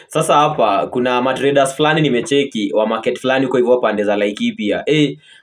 Sasa hapa kuna matraders fulani nimecheki wa market fulani huko hivyo pande za Laikipia.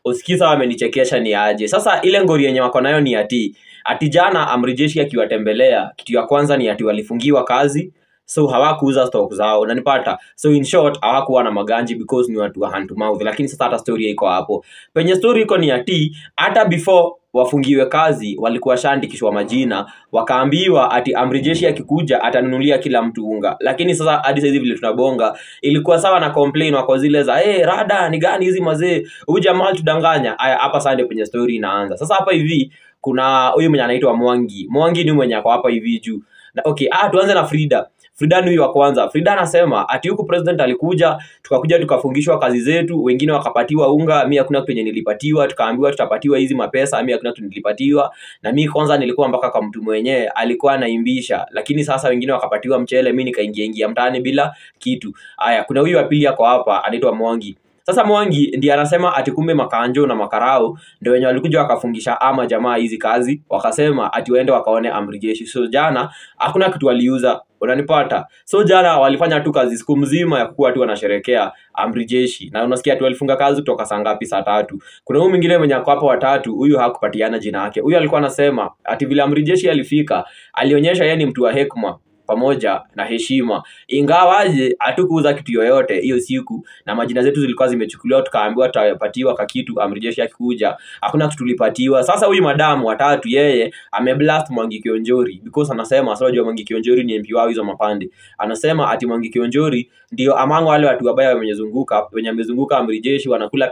Usikiza wamenichekesha ni aje. Sasa ile ngori yenye wako nayo ni ati jana amri jeshi akiwatembelea, kitu ya kwanza ni ati walifungiwa kazi, so hawakuuza stock zao, unanipata? So in short hawakuwa na maganji because ni watu wa hand to mouth. Lakini sasa hata story iko hapo. Penye story iko ni ati hata before wafungiwe kazi walikuwa shaandikishwa majina, wakaambiwa ati amri jeshi akikuja atanunulia kila mtu unga. Lakini sasa hadi sasa hivi vile tunabonga ilikuwa sawa na complain wako zile za rada ni gani hizi mazee, huyu jamaa alitudanganya. Aya, hapa sasa ndio penye story inaanza. Sasa hapa hivi kuna huyu mwenye anaitwa Mwangi. Mwangi ni mwenye ako hapa hivi juu. Na okay, tuanze na Frida. Frida ni huyu wa kwanza. Frida anasema ati huku president alikuja, tukakuja tukafungishwa kazi zetu, wengine wakapatiwa unga, mimi hakuna kitu yenye nilipatiwa, tukaambiwa tutapatiwa hizi mapesa, mimi hakuna kitu nilipatiwa. Na mimi kwanza nilikuwa mpaka kwa mtu mwenyewe alikuwa anaimbisha, lakini sasa wengine wakapatiwa mchele, mimi nikaingia ingia mtaani bila kitu. Aya, kuna huyu wa pili ako hapa anaitwa Mwangi. Sasa Mwangi ndiye anasema ati kumbe makanjo na makarao ndio wenye walikuja wakafungisha ama jamaa hizi kazi, wakasema ati waende wakaone amri jeshi. So jana hakuna kitu waliuza, unanipata? So jana walifanya tu kazi siku mzima ya kuwa tu wanasherehekea amri jeshi. Na unasikia ati walifunga kazi kutoka saa ngapi? Saa 3. Kuna huyu mwingine mwenye ako hapa watatu, huyu hakupatiana jina yake. Huyu alikuwa anasema ati vile amri jeshi alifika, alionyesha yeye ni mtu wa hekima pamoja na heshima, ingawaje hatukuuza kitu yoyote hiyo siku na majina zetu zilikuwa zimechukuliwa, tukaambiwa tutapatiwa kakitu amri jeshi akikuja, hakuna kitu tulipatiwa. Sasa huyu madamu watatu yeye ameblast Mwangi Kionjori because anasema, sasa unajua Mwangi Kionjori ni MP wao hizo mapande, anasema ati Mwangi Kionjori ndio among wale watu wabaya wenye wamezunguka amri jeshi, wanakula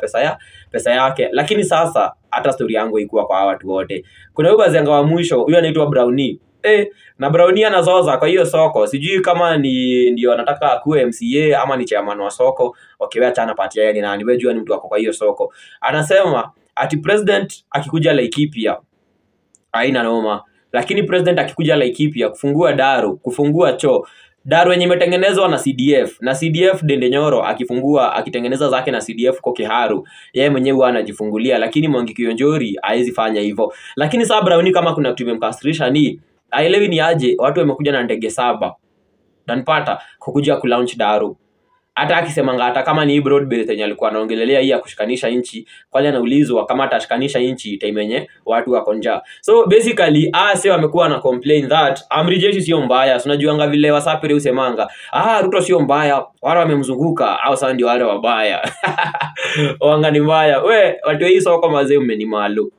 pesa yake. Lakini sasa hata story yangu haikuwa kwa hawa watu wote. Kuna huyu bazenga wa mwisho, huyu anaitwa Brownie. Na Brownie anazoza kwa hiyo soko. Sijui kama ni ndio anataka kuwe MCA ama ni chairman wa soko. Okay, wewe achana pati yeye ni nani? Wewe jua ni mtu wako kwa hiyo soko. Anasema ati president akikuja Laikipia haina noma, lakini president akikuja Laikipia kufungua daru, kufungua choo, daru yenye imetengenezwa na CDF, na CDF Dende Nyoro akifungua, akitengeneza zake na CDF kwa Kiharu, yeye mwenyewe huwa anajifungulia, lakini Mwangi Kionjori haezi fanya hivyo. Lakini sasa Brownie kama kuna kitu imemkasirisha ni haelewi ni aje watu wamekuja na ndege 7 unanipata kukuja ku launch daru. Hata akisemanga hata kama ni broad base yenye alikuwa anaongelelea hii ya kushikanisha nchi, kwani anaulizwa kama atashikanisha nchi time yenye watu wako njaa. So basically sio wamekuwa na complain that amri jeshi sio mbaya. So unajuanga vile wasapere usemanga, Ruto sio mbaya, wale wamemzunguka au sasa ndio wale wabaya. Wanga ni mbaya. We watu hii soko mazee mmenimalo.